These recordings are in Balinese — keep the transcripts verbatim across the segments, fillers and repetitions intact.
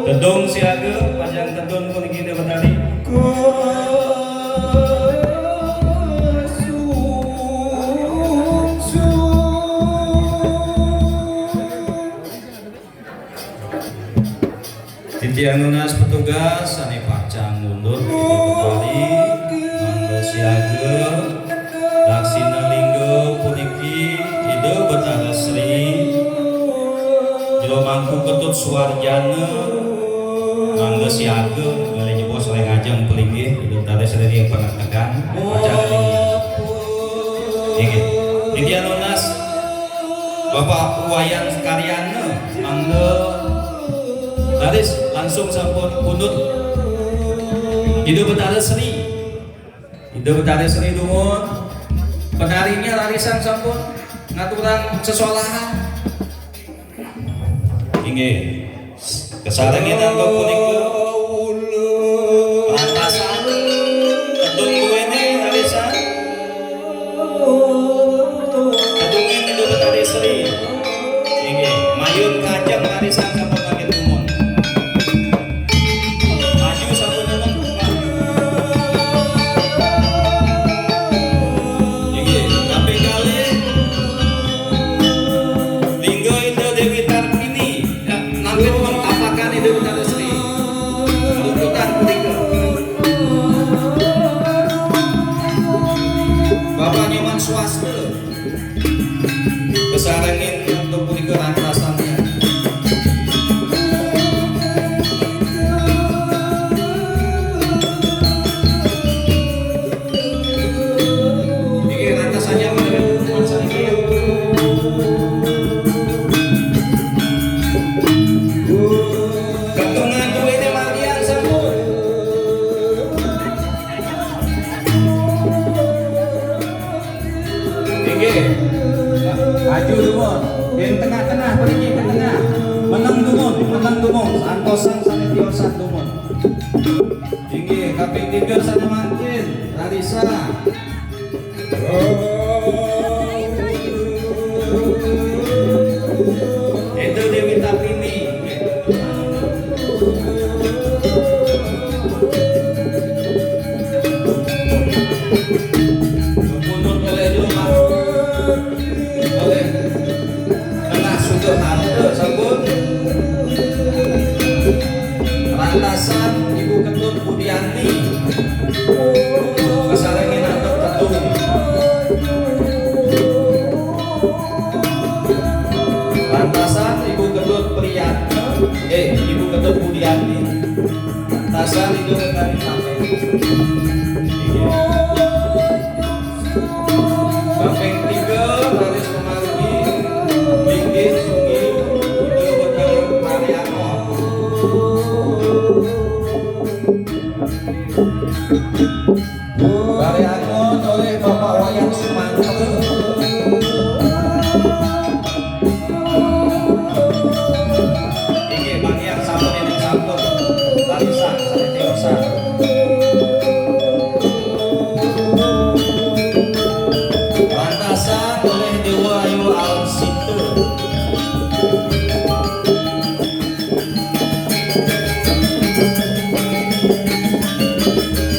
Tedung siaga, pacang tedun puniki Déwa Betari. Titiang nunas petugas sané pacang mundur, Ida Betari, mangda siaga. Daksina lingga puniki Ida Betara Sri Jero Mangku Ketut Suarjana, mangda siaga, ngalih jebos ring ajeng pelinggih, Ida Betara Sri ring panektekan, pacang linggih. Inggih. Titiang nunas Bapak Wayan Karyana, mangda raris langsung sampun pundut. Ida Betara Sri. Ida Betara Sri dumun. Penarinya rarisang sampun ngaturang sesolahan. Inggih. Kasarengin antuk punika. Pantasan. Tedung duéné rarisang. Tedungin Ida Betari Sri. Inggih, mayun kajeng rarisang sampun mangkin dumun. Maju sampun dumun. Inggih, kaping kalih. Lingga Ida Déwi Tartini. Ya, nampit mentapakan Ida Betara Sri. Lututan punika. Bapak Nyoman Swasta. Kasarengin antuk punika rantasannya. Niki rantasannya menawi hukuman saniki. Gantungan duwene margian sampun. Inggih. Maju dumun. Ing tengah-tengah mriki, ing tengah. Meneng dumun, meneng dumun. Santosan sane tiosan dumun. Inggih, kaping tiga sane mangkin. Larisa. Ento Dewi Tartini. Pundut oleh Jumah. Oleh. Tengah sudah ada sampun. Rantasan Ibu Ketut Budianti. Kasarengin antuk tedung. Lantasan Ibu Ketut Priyatna, eh, Ibu Ketut Budianti. Lantasan Ibu Ketut Priyatna. Kaping tiga, raris pamargi, linggih sugih, Ibu Ketut Karyangon. Karyangon oleh Bapak Wayan Sumantra. Inggih, bagian sampun, ini sampun. Tarisan, sane tiosan. Lantasan oleh Dewa Ayu Alsita.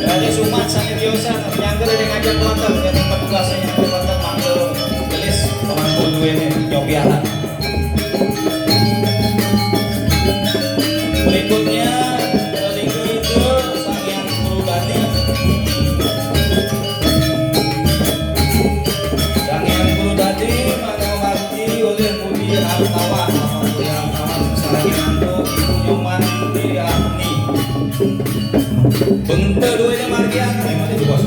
Dari Sumat sane tiosan, nyangger ning ajeng wonten, yen petugas sing nyangger wonten mangga gelis, mangga duwene nyobiahan. Berikutnya, dari Gereja Sang Hyang Guru Dadi. Sang Hyang Guru Dadi, mangga Diolih Budi Hartawan, Budi Hartawan, sareng antuk Ibu Nyoman Triatni. Bengta duwene margian, ayo maju, Bos.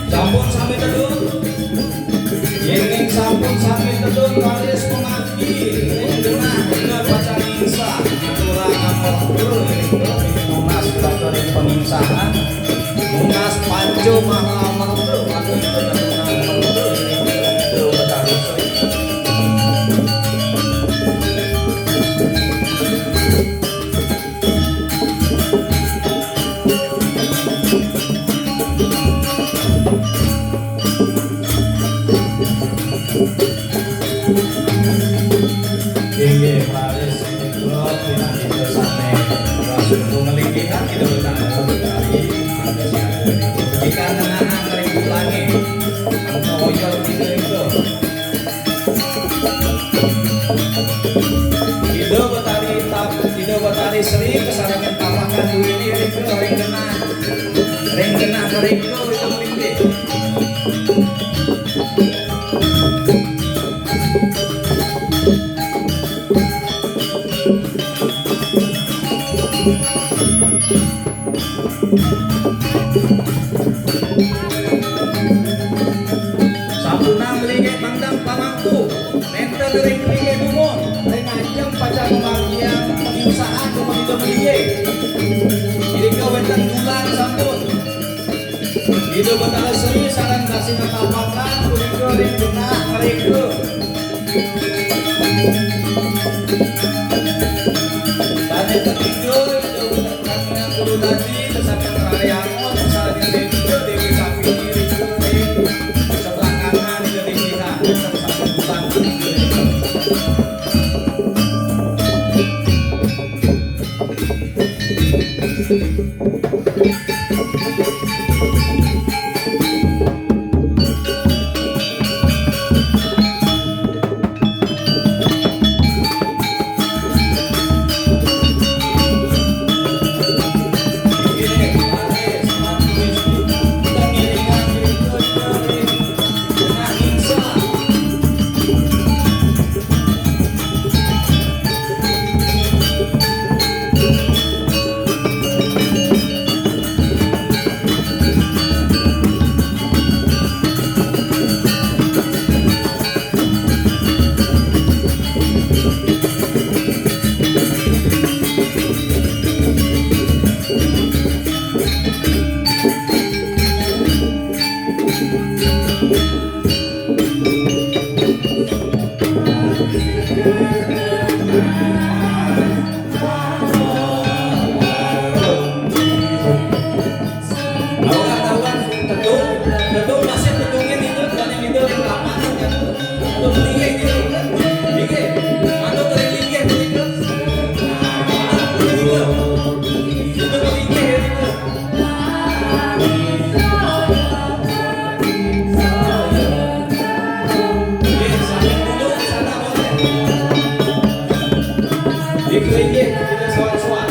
Sampun sami tedun. Yening sampun sami tedun, raris pemati. Ring genah, ring pacang insah. Aturang amarga, ring nunas bakal ring penginsahan. Nunas panca maha amarga, bakal ring nunas amarga, ring Betari Sri. Melingkihan kita bertanya sekali, ada siapa? Kita menanam rindu langit, engkau yang di rindu. Ida Betari tap, Ida Betari Sri kesarangan tapakan duit ini ring ke ring kena, ring kena ke ring ke itu melinggih. Sampunang melinggih tandang pamangku, nenten ring melinggih dumun, ring ajeng pacang pembagian usaha kemudian melinggih. Irika wenten bulan sampun. Ida Betara Sri sareng dasa netapaken punika ring genah mereka. Sané ketiga, Ida Betara Sri Guru Dadi, tesakan Raryangun, sané ketiga, Déwi Sapini, ring sebelah kanan, Ida Déwi Raden, sané sampun pulang. Awan, awan, tedung, tedung, masih tedungnya gitu, bukannya gitu, yang lapangan kan. Tedung linggih gitu. Linggih. Anu tadi linggih gitu. Linggih. Itu linggih ya gitu. Linggih, sampai duduk di sana boleh. Linggih, linggih, kita soal-soal.